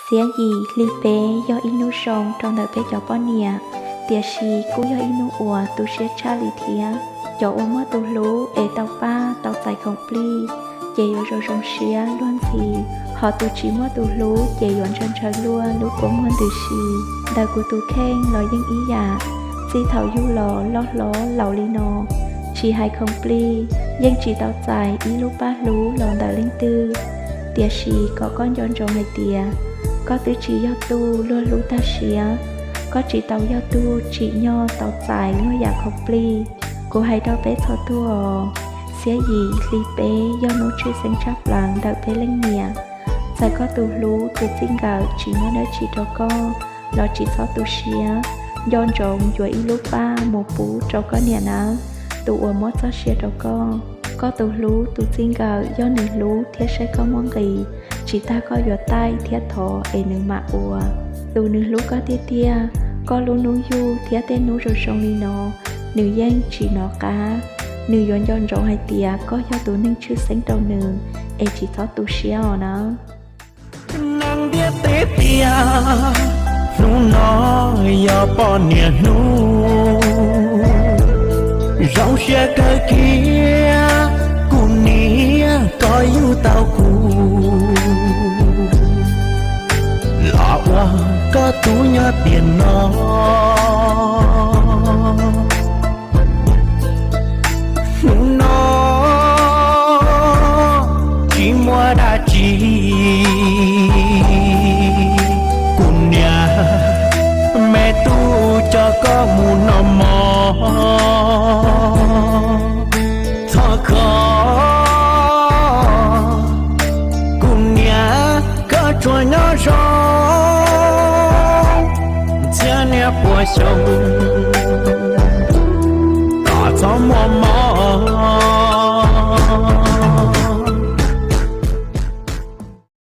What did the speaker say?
Xiab yim hli peb yog ib hnub zoo rau ntawm peb cov poj niam, tiam sis kuj yog ib hnub uas tu siab tshaj li thiab. Cov uas muaj tus hlub es tau pab tau txais khoom plig, ces yuav zoo zoo siab luag ntxhi, hos tus tsis muaj tus hlub ces yuav ntshaw ntshaw luag lub kua muag ntws si. Ntawm kuv tus kheej los yeej ib yam, txij thaum yug los loj hlob laus li no, tsis hais khoom plig, yeej tsis tau txais ib lub paj hlub los ntawm leej twg. Tiam sis kom koj nco ntsoov hais tias, koj twb tsis yog tug luag hlub tag siab, koj tsis tau yog tug tsim nyog tau txais luag yam khoom plig. Kuv hais rau peb txhua tug os, xiab yim hli peb yog hnub tshwj xeeb tshaj plaws ntawm peb leej niam. Txawm koj tus hlub tus txij nkawm tsis muab dab tsi rau koj los tsis txhob tu siab, nco ntsoov yuav ib lub paj mus pub rau koj niam nawb, tus uas muab txoj sia rau koj. Koj tus hlub tus txij nkawm yog nws hlub thiab saib koj muaj nqis, tsis tas koj yuav taij thiab thov es nws mam ua. Tus nws hlub koj tiag tiag, koj lub hnub yug thiab tej hnub zoo zoo li no, nws yeej tsis hnov qab. Nws yuav nco ntsoov hais tias koj yog tus neeg tshwj xeeb rau nws, es tsis txhob tu siab os nawb. Neeg ntiaj teb tias hnub no yog poj niam hnub, zoo siab kawg kiag kuv niam koj yug tau kuv, los ua koj tub nyob tiam no. Hnub no tsis muaj dab tsi, kuv niam me tub coj koj mus noj mov. Txhob kho kuv niam, koj tsuas nyob zoo txhiab niaj pua xyoo, kom txhob muaj